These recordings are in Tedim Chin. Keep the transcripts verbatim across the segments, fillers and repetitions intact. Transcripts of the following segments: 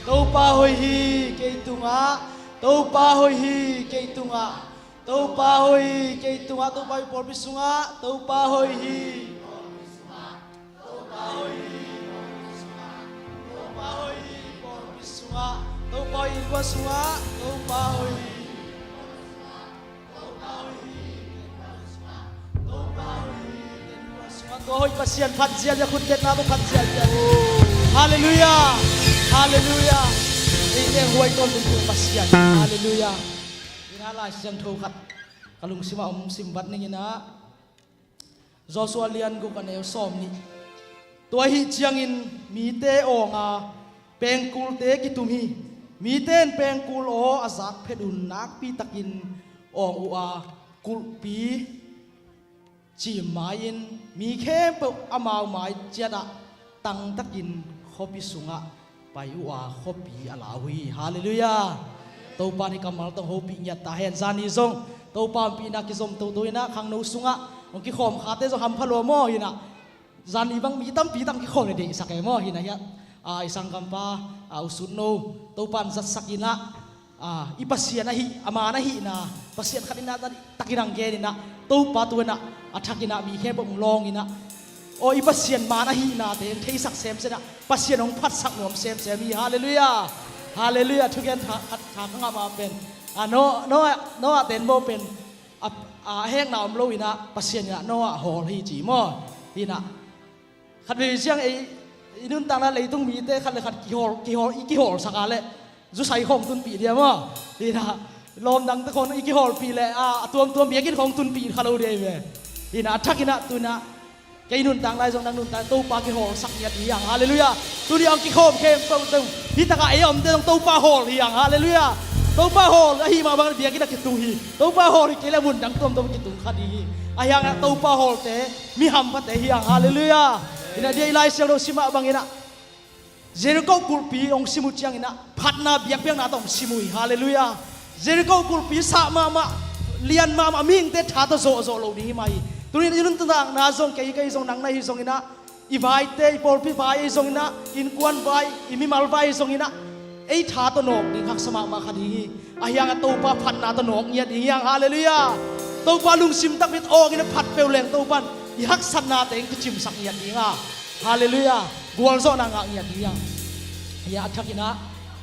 Topa hoih hi kei tungah, Topa hoih hi kei tungah, Topa hoih hi kei tungah, Topa hoih pawlpi sungah, Topa hoih hi. Topa hoih hi pawlpi sungah, Topa hoih hi innkuan sungah, Topa hoih hi. Tua hoih Pasian phat ziahziah, khut betna tawh phat ziahziah. Halleluiah. Halleluiah. Eite huai tawntung tua Pasian. Halleluiah. Ina Lai Siangtho khat ka lungsimah om simvat ninginah Joshua lian guk a neu sawm nih. Tua ahih ciangin mite awnga pengkulte kitum hi. Mite in pengkul aw a zak phet un nakpitakin awng uh a kulhpi cim mai-in mi khempeuh amau mai ciatah tangtakin khuapi sungah pai uh a khuapi a la uh hi. Halleluiah. Topa in i kammal tawh hong hopih ngiat ta hen. Zani zong Topa ompihna kizom toto inah khangno sungah hong kikhawm khate zong hampha lua maw hinah. Zani bang mi tampi tang kikhawm le deihsak e maw hinah hiah. A, i sanggampa a, u Sutno Topa in zatsak inah a, i Pasian ahi, a man ahihna, Pasian khat inah takin ang gen inah Topa tu inah a thak inah mi khempeuh hong lawng inah aw i Pasian man ahihna te hong theisak semsem inah Pasian hong phatsak nuam semsem hi. Halleluiah. Halleluiah. Thugen tha, khat tha ka ngah ma pen a, Noah, Noah, Noah ten bo pen a, a hekna om lo inah Pasian inah Noah hawl hi ci maw hinah. Khat vei siang ei i nuntakna leitung mite khat le khat kihawl, kihawl, i kihawlsak a le zusai khawng tunpih dia maw? Hinah lawm dangte khawng i kihawlpih le a, a tuamtuam biakinn khawng tunpih kha lo dia i ve. Hinah a thak inah tu inah kei nuntak lai zong nang nuntak Topa kihawlsak ngiat hi hang. Halleluiah. Tuni ang kikhawm khempeuh zong hi takah ei a omte zong Topa hawl hi hang. Halleluiah. Topa hawl ahi mah bang biakinn a kitung hi. Topa hawl hi kei le mundang tuamtuam kitung kha ding hi. Ahi hangah Topa hawlte mi hamphate hi hang. Halleluiah. Inah dia i Lai Siangtho simah banginah Jericho kulhpi hong sim uh cianginah phatna biakpiakna tawh hong sim uh hi. Halleluiah. Jericho kulhpi sah mahmah, lian mahmah, mihingte tha tawh zawhzawh lo ding hi mah hi. Tuni i nuntakna zong kei, kei zong nang na hi zonginah i vaite, i pawlpi vai ahi zonginah, innkuan vai, i mimal vai ahi zonginah ei tha tawh nawk ding haksa mahmah kha ding hi. Ahi hangah Topa phatna tawh nawk ngiat ding hi hang. Halleluiah. Topa lungsim takpi tawh awng inah phat peuh leng Topa in i haksatnate hong kicimsak ngiat ding a. Halleluiah. Gualzawhna ngah ngiat ding hi hang. Hiah a thak inah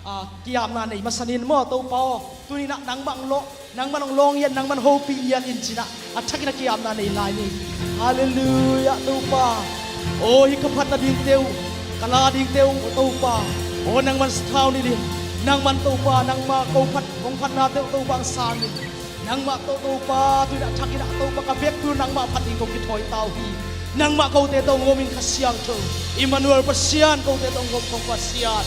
a, kiapna nei masanin maw Topa aw. Tuni inah nangmah hong lawh, nangmah hong lawh ngiat, nangmah hong hopih ngiat in ci inah a thak inah kiapna nei lai ni. Halleluiah Topa. Aw hih ka phat nadingte uh, ka la dingte uh Topa aw nangmah sathau nilhin. Nangmah Topa nangmah ko phat, hong phatnate uh Topa hong sang in. Nangmah tawh Topa tu inah a thak inah Topa ka vekpi uh nangmah phat ding kong kithawi ta uh hi. Nangmah kote tawh hong om in Kha Siangtho, Immanuel Pasian kote tawh hong om kong Pasian.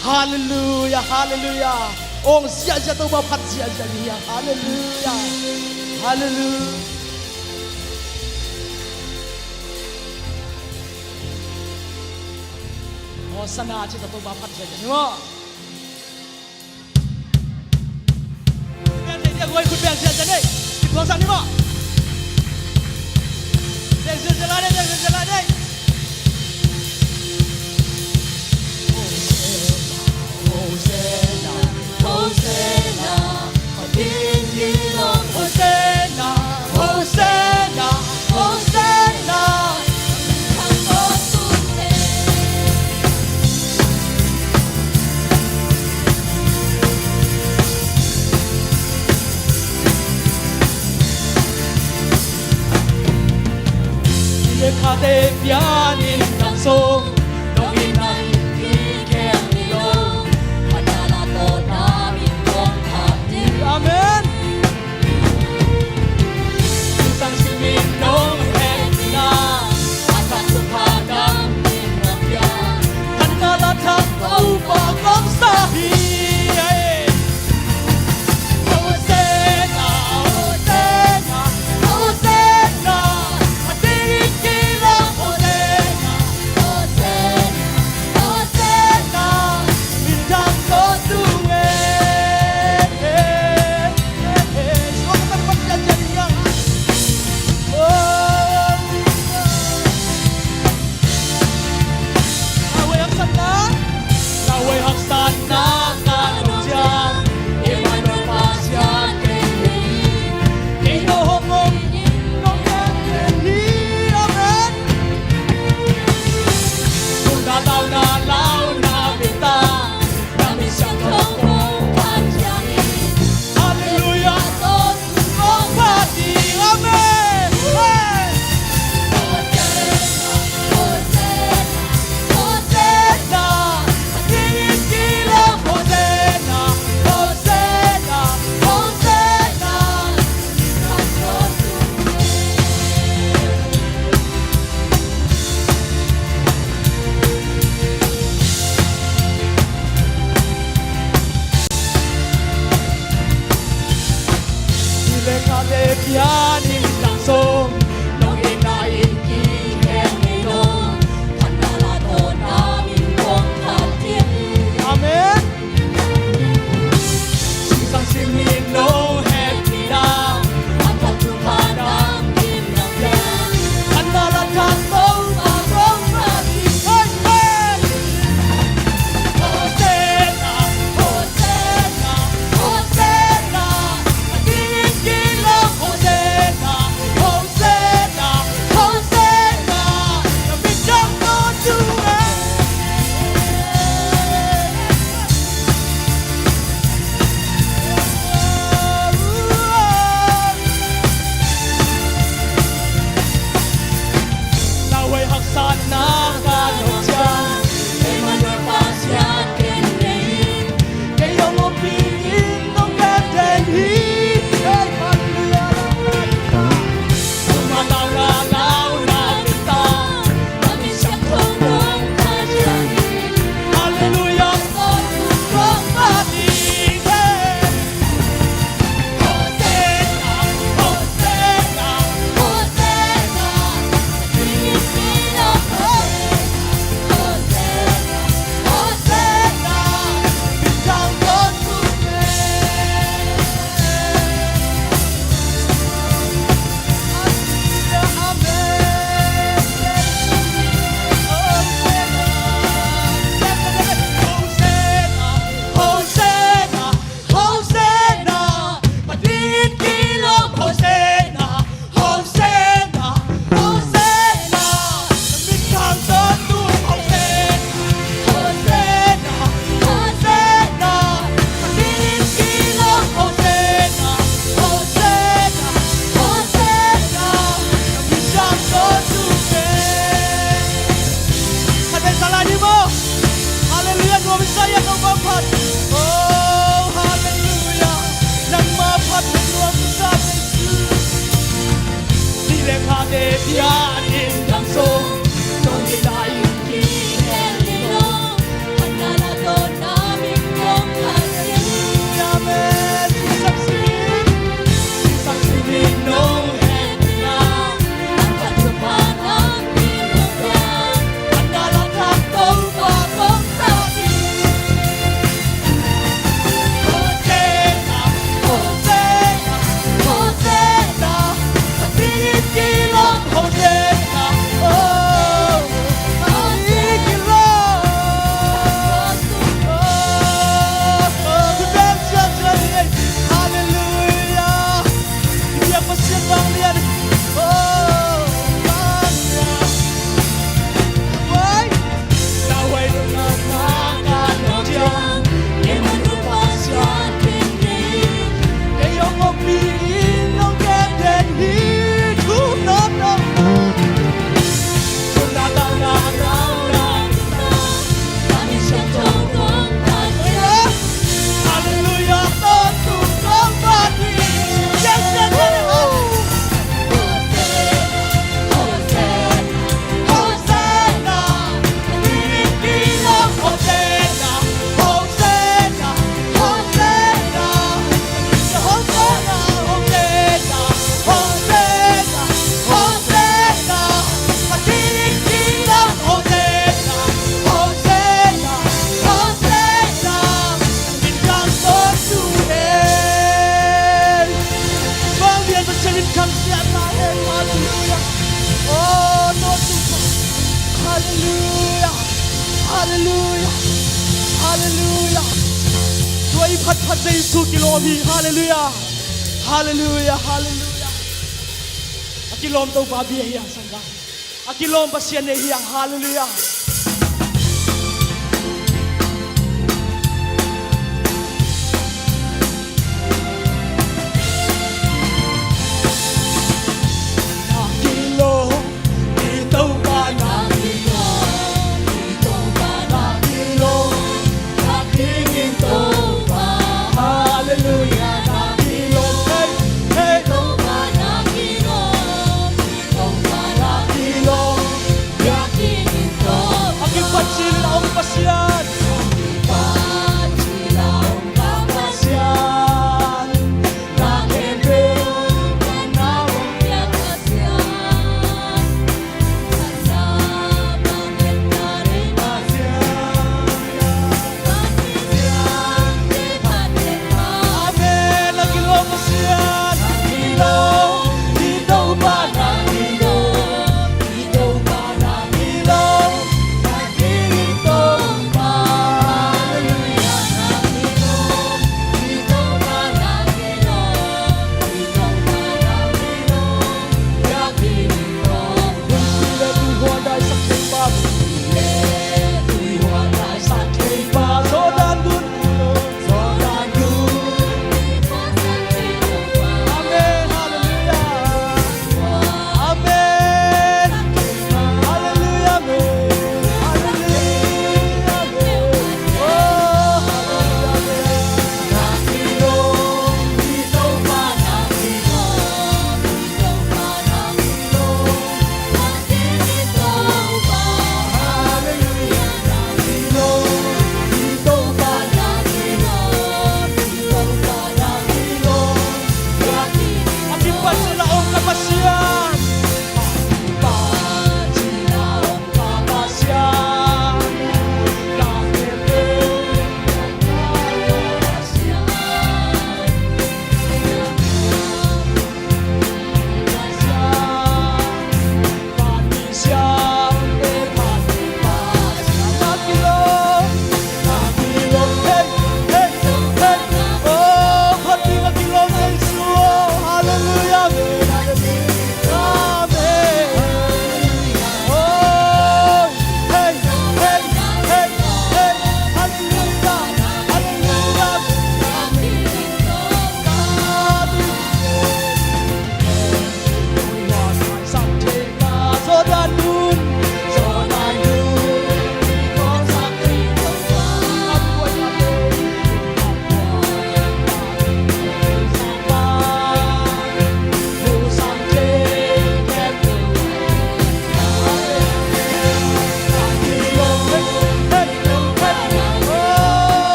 Halleluiah. Halleluiah. Awng ziahziah Topa phat ziahziah ni hi hang. Halleluiah. Halleluiah. Hosanna ci tawh Topa phat ziahziah ni maw? Beng thei diak huai khut beng ziahziah ni. Kituang sang ni maw? Beng ziahziah lai ni, beng ziahziah lai ni. Hosanna, Hosanna, Hosanna, Hosanna, Hosanna, Hosanna. Khate pianin kan sung, dongin nang kikhel ni lo. Amen. Pianin dang sung nong itna in kihel ni lo. Phatna la tawhna min kong khat hi. Amen. Singsang simin no hehpihna, a that thupha dang kim nong pia. Phatna la tawh Topa kong phat hi. Hei, hei. Hosanna, Hosanna, Hosanna. Hosanna, Hosanna, Pathian in lawm, Hosanna, Hosanna, Hosanna. Min thang tawntung, Hosanna, Hosanna, Hosanna. Pathian in lawm, Hosanna, Hosanna, Hosanna. Min thang tawntung, Hosanna. Khat vei sa lai ni maw. Halleluiah, nuam i sa ia, Topa phat. Oh, halleluiah. Nangma phat, nuam i sa Jesu. Ni le kha te pianin dang sung nong itna in kihel ni lo. Phatna la tawhna min kong khat hi. Amen. Singsang simin, singsang simin nong hehpihna, a that thupha dang kim nong pia. Phatna la tawh Topa kong phat hi. Hosanna, Hosanna, Hosanna. Pathian in lawm, Hosanna. Oh, Pathian in lawm. Oh, oh, oh, halleluiah. I biak Pasian vanglian. Oh, vanglian. Wai. Halleluiah. Halleluiah. Halleluiah. Tua i phatphat Jesu kilawm hi. Halleluiah. Halleluiah. Halleluiah. A kilawm Topa bia hi hang, sangkah. A kilawm Pasian nei hi hang. Halleluiah.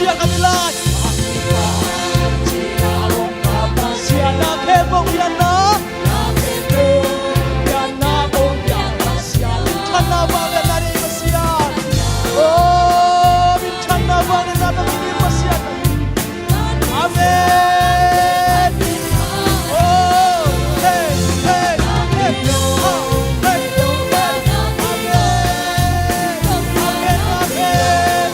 Piang kami lai. Pasian na khempeuh piang na. Minthanna vangliatna nei Pasian. Oh, minthanna vangliatna ka kiding Pasian. Amen. Oh, hey, hey, hey, oh, hey, hey, amen, amen, amen.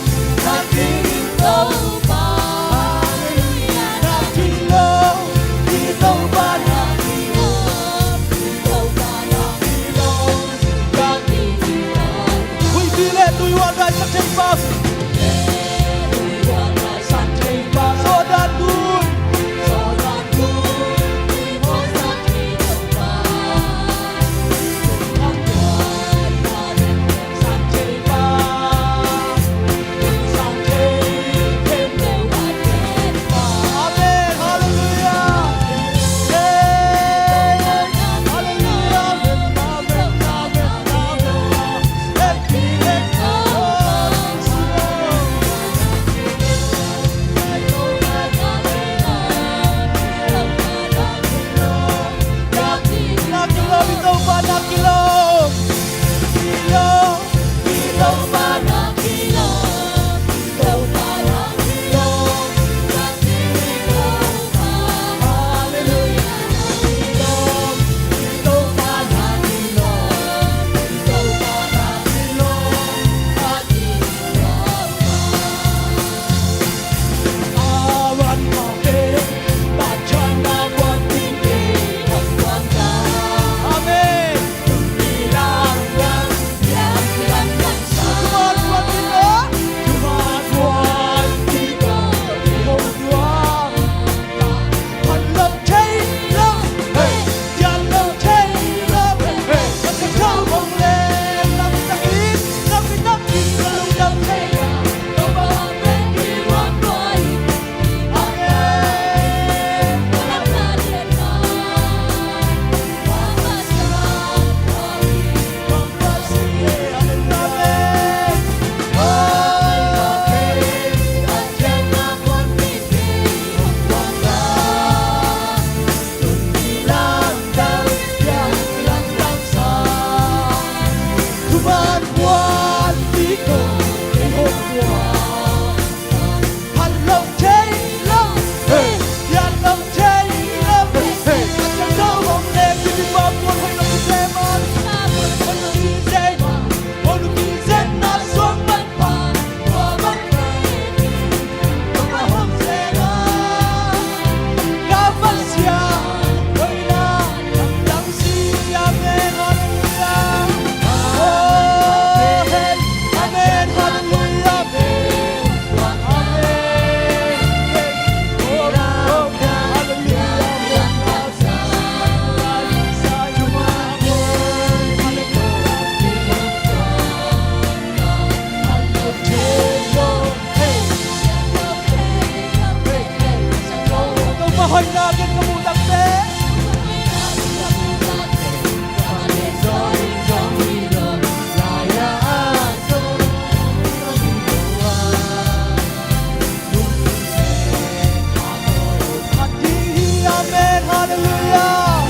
Amen. Hallelujah.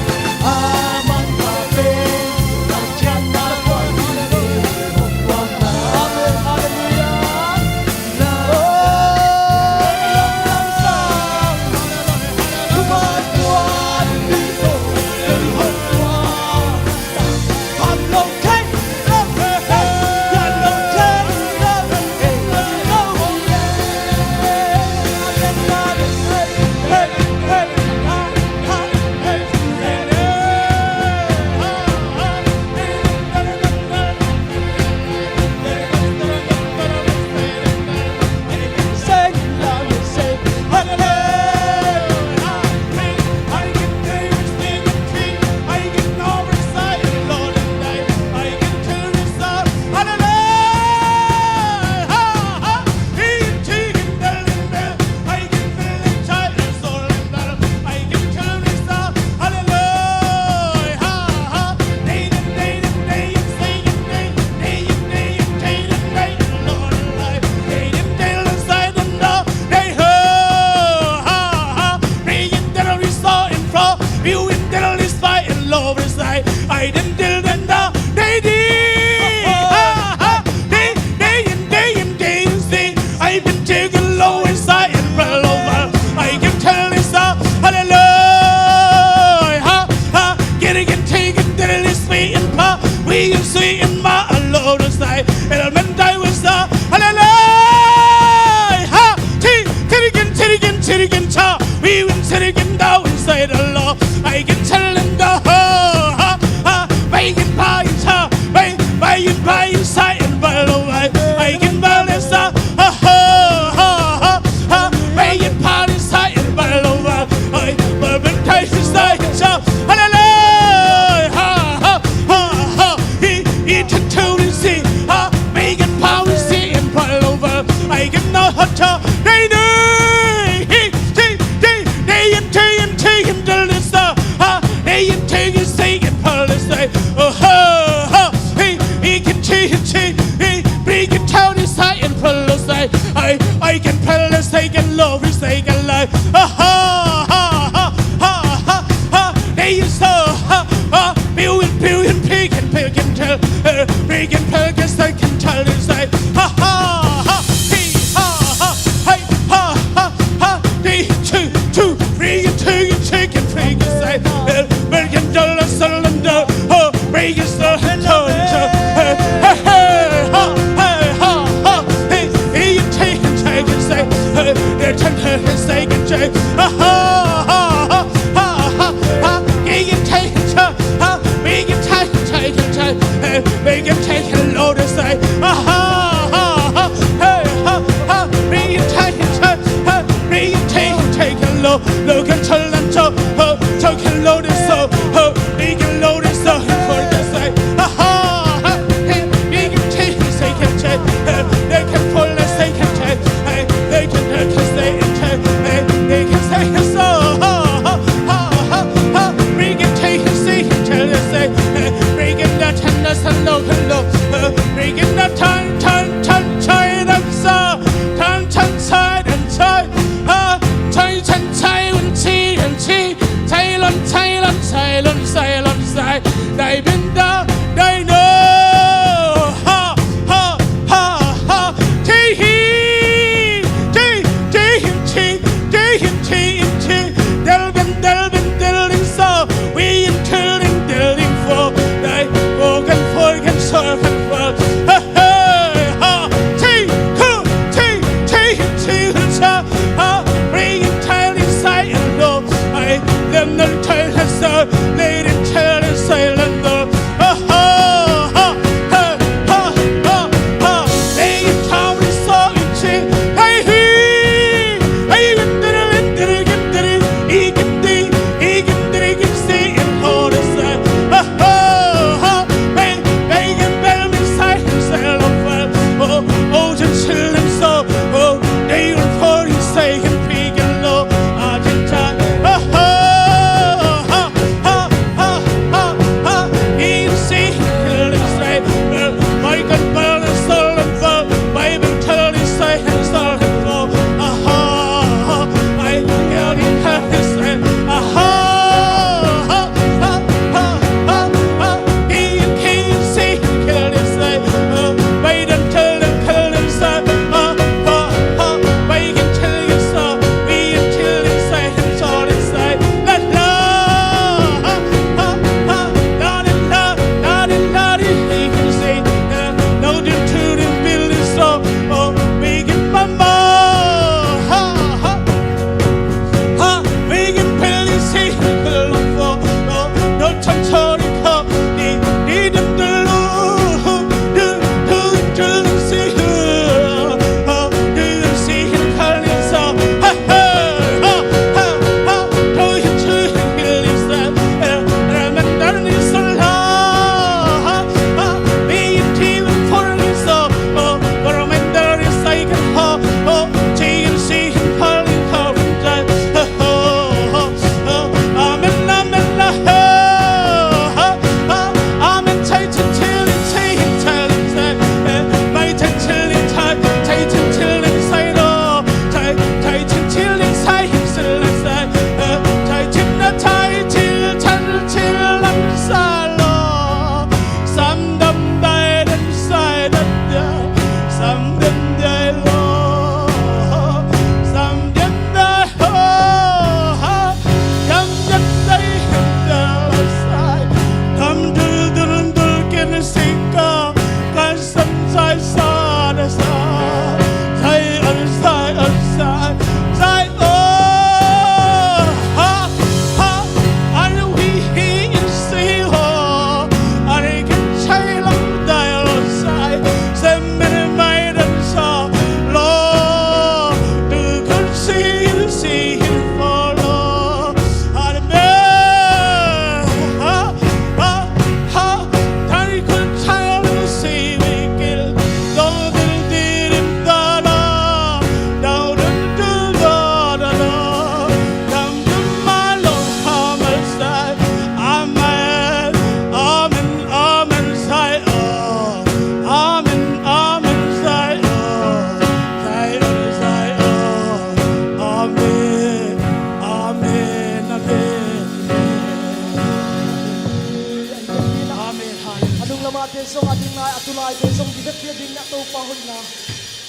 Amen. Hallelujah. Oh, Taken low inside and fell over. I can tell it's a hallelujah. Ha, ha. Getting and taken, that it is me and pa. We can see in my alone inside. And I meant I was a hallelujah. Ha, ti, tirikin, tirikin, tirikin, cha. We will tirikin down inside the law. I can tell them the ha, ha, ha. Bacon pie, cha. Bacon pie inside and fell over. I can tell it's a ha, ha, ha, ha, ha. Bacon pie inside and fell over. I, but when taste inside, cha. Hallelujah. Ha, ha, ha, ha. He, he can tell you see. Ha, bacon pie is see and fell over. I can know how to. Nay, nay. He, he, he, nay, and tay, and tay, and tell this, uh, ha, nay, and tay, and say, and fell this, uh, oh, ha, ha. He, he can change, change. He, he can tell this, I, and fell this, I, I, I can fell this, I can love this, I can lie. Ha, ha, ha, ha, ha, ha, ha. Nay, so, ha, ha. Billion, billion, billion, billion, tell, uh, billion, billion, I can tell this, I, ha, ha, ha. He, ha, ha, hey, ha, ha, ha. He, two, two, billion, two, chicken, billion, say, uh, billion dollar cylinder. Oh, billion, so, so, so, uh, hey, hey, ha, hey, ha, ha. He, he, take, take, say, uh, the ten, ten, say, can say, ha, ha, ha, ha, ha, ha, ha. He, he, take, take, ha, he, he, take, take, take, uh, he, he, take a load of say, ha, ha, ha, ha, hey, ha, ha. He, he, take, take, ha, he, he, take, take a load. Look and tell them so, ho, take a load of so, ho, he can load it so, he can say, ha, ha, ha. He, he can take, he say, can take, uh, they can pull, they say, can take, hey, they can, they can say, and take, hey, they can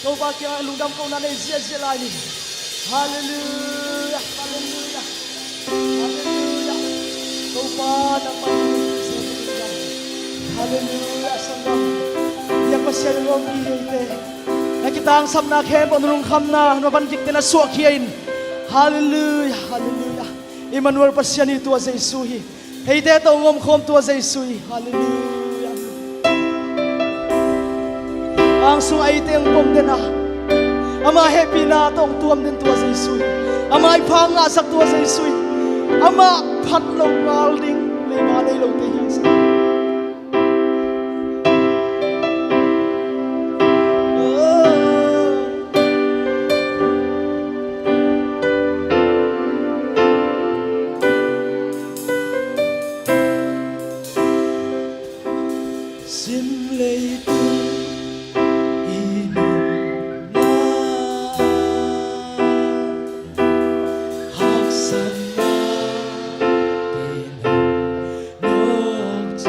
Topa kiangah lungdam kohna nei ziahziah lai ni. Halleluiah, halleluiah, halleluiah. Topa nangmah hi. Halleluiah, sanggam. Biak Pasian in hong om hi eite. Na kitangsapna khempeuh, na lungkhamna, na van kikte na suahkhia in. Halleluiah, halleluiah. Immanuel Pasian hi, tua Jesu hi. Eite tawh hong omkhawm tua Jesu hi. Halleluiah. Ang sungah eite hong pom den a, ama hehpihna tawh hong tuam den tua Jesu hi. Ama i pha ngahsak tua Jesu hi. Amah phat lo ngal ding leima nei lote hi. Sim leitung i nunna, haksatna te nawk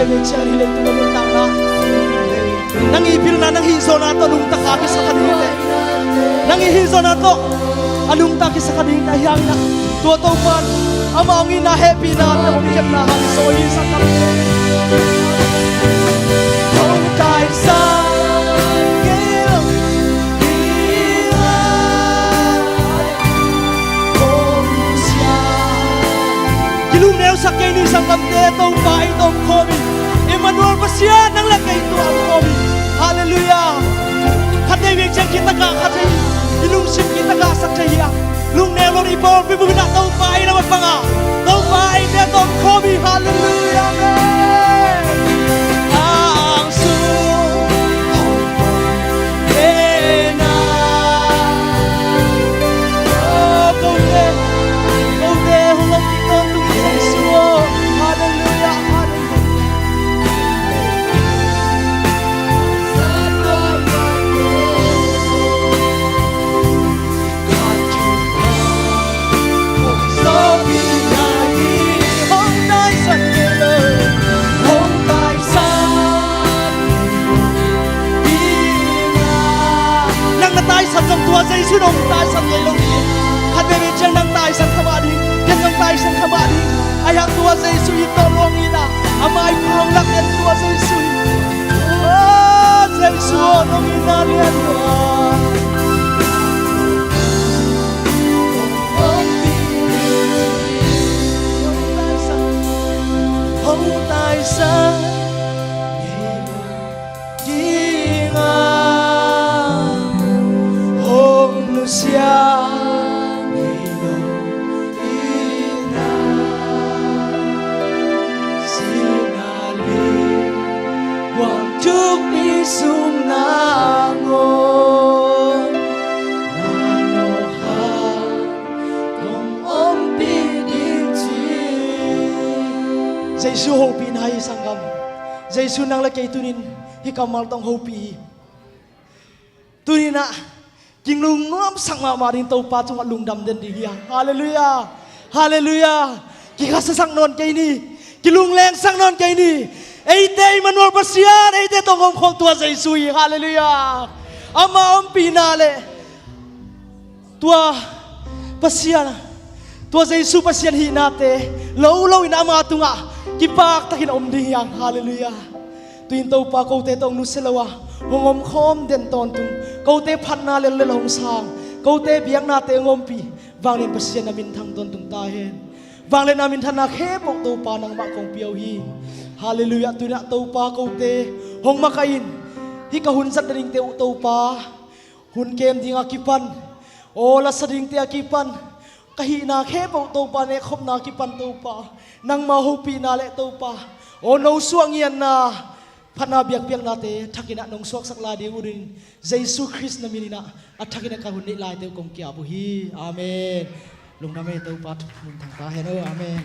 Tua ciang hi leitung a nuntakna, nang i pilna, nang hih zawhna tawh nungta kha kisa kha ding hi teh. Nang i hih zawhna tawh a nungta kisa kha ding hi teh. Ahi hangin tua Topa in amah hong itna, hehpihna, hong kepna hang zaw hi. Sanggam, hong taisan ngei lo. Kilungneusak kei ni, sanggamte, Topa ei tawh om khawm hi. Emmanuel Pasian, nang le kei tua om khawm hi. Halleluiah. Khat nei vei ciang kitakah khat thei hi. I lungsim kitakah sak thei hi a, lungneu lo i pawlpi bukin ah Topa ei lam a pang a, Topa eite tawh om khawm hi. Halleluiah. Amen. Ang sung Halleluiah, halleluiah. Nang na taisan zong tua Jesu in hong taisan ngei lo hi. Khat veivei ciang nang taisan kha mah ding, ken zong taisan kha mah ding. Ahi hang tua Jesu i tawh luang in a, a maipha hong lak den tua Jesu hi. Aw Jesu aw, nong itna lian lua. Hong taisan ngei lo ding a, hong nusia ngei lo ding a, sihna leh guangtuk pi sung nangawn na nawk hang hong ompih ding ci. Jesu hopihna hi, sanggam. Jesu nang le kei tuni-in hih kammal tawh hong hopih hi. Tuni-in ah kilungnuamsak mahmah ding, Topa tungah lungdam den ding hi hang. Halleluiah. Halleluiah. Kikhasasak nawn kei ni. Kilunglengsak nawn kei ni. Eite Emmanuel Pasian, eite tawh hong omkhawm tua Jesu hi. Halleluiah. Ama ompihna leh tua Pasian, tua Jesu Pasian hihnate lo lo in ama tungah kipaktakin a om ding hi hang. Halleluiah. Tu-in Topa kote tawh hong nusia lo a, hong omkhawm den tawntung, kote phatna lel lel hong sang, kote biaknate hong ompih, vanglian Pasian na minthang tawntung ta hen. Vanglian na minthanna khempeuh Topa nangmah kong pia uh hi. Halleluiah. Tu-in ah Topa kote hong makaih in. Hih ka hun zat nadingte uh Topa, hun kem ding a kipan, aw lasa dingte a kipan, ka hihna khempeuh Topa, nekkhopna a kipan Topa, nangma hopihna leh Topa, aw no suah ngiatna, phatna biakpiaknate thakin ah nong suaksak lai ding uh dingin Jesu Khrist na min in ah a thakin ah ka hun neih laite uh kong ki-ap uh hi. Amen. Lungdam e, Topa thu minthang ta hen aw. Amen.